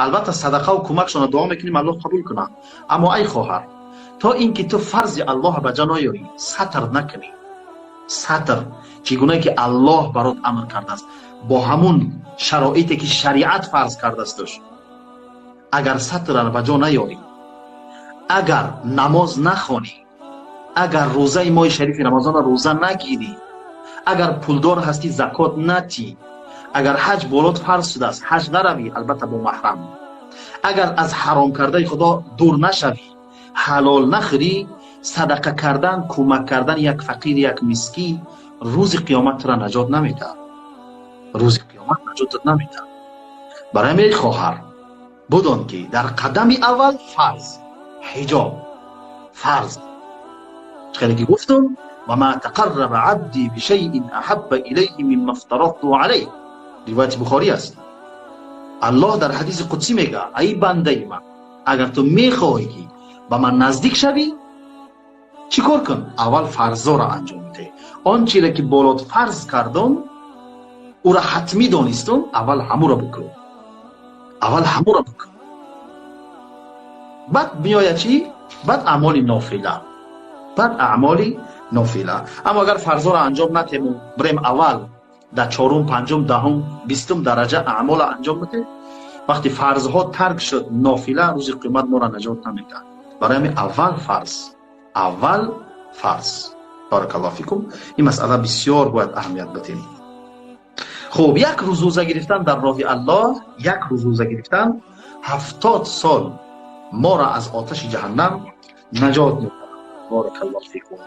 Албатта, садақаву кӯмакшона дуо мекунем, Аллоҳ қабул кунад. Аммо, ай хоҳар, то ин ки ту фарзи Аллоҳ ба ҷо наёрӣ, сатр накунӣ, сатр чӣ гуна ки Аллоҳ барот амр кардааст, бо ҳамун шароите ки шариат фарз кардаастуш, агар сатрро ба ҷо наёрӣ, агар намоз нахонӣ, агар рӯзаи моҳи шарифи Рамазонро рӯза нагирӣ, агар пулдор ҳастӣ, закот натӣ, агар ҳаҷ болот фарз шудааст, ҳаҷ наравӣ, албатта бо маҳрам, агар аз ҳаром кардаи Худо дур нашавӣ, ҳалол нахӯрӣ, садақа кардан, кӯмак кардан як фақир, як мискин рӯзи қиёмат тура наҷот намедиҳад. Рӯзи қиёмат наҷотат намедиҳад. Барои ҳамин, хоҳар, будон ки дар қадами аввал фарз ҳиҷоб фарз. Хеле ки гуфтум: «وما تقرب عبدي بشيء أحب إلي مما افترضته عليه». Ривояти Бухорӣ аст. Аллоҳ дар ҳадиси қудсӣ мега: «Ай бандаи ман, агар ту мехоҳӣ ки ба ман наздик шавӣ, чӣ кор кун? Аввал фарзоро анҷом бидеҳ. Он чире ки болот фарз кардум, ӯро ҳатмӣ донистум, аввал ҳамуро бикун, аввал ҳамуро бикун. Баъд меояд чӣ? Баъд аъмоли нофила, баъд аъмоли нофила». Аммо агар фарзоро анҷом натему бирем, аввал дар чорум, панҷум, 10-ум, 20-ум дараҷа аъмолро анҷом бидем, вақти фарзҳо тарк шуд, нофила рӯзи қиёмат моро наҷот намедиҳад. Барои ҳамин аввал фарз, аввал фарз. بارك الله فيكم. Ин масъала бисёр бояд аҳамият бидем. Хуб, як рӯз рӯза гирифтан дар роҳи Аллоҳ, як рӯз рӯза гирифтан 70 сол моро аз оташи ҷаҳаннам наҷот медиҳад. بارك الله فيكم.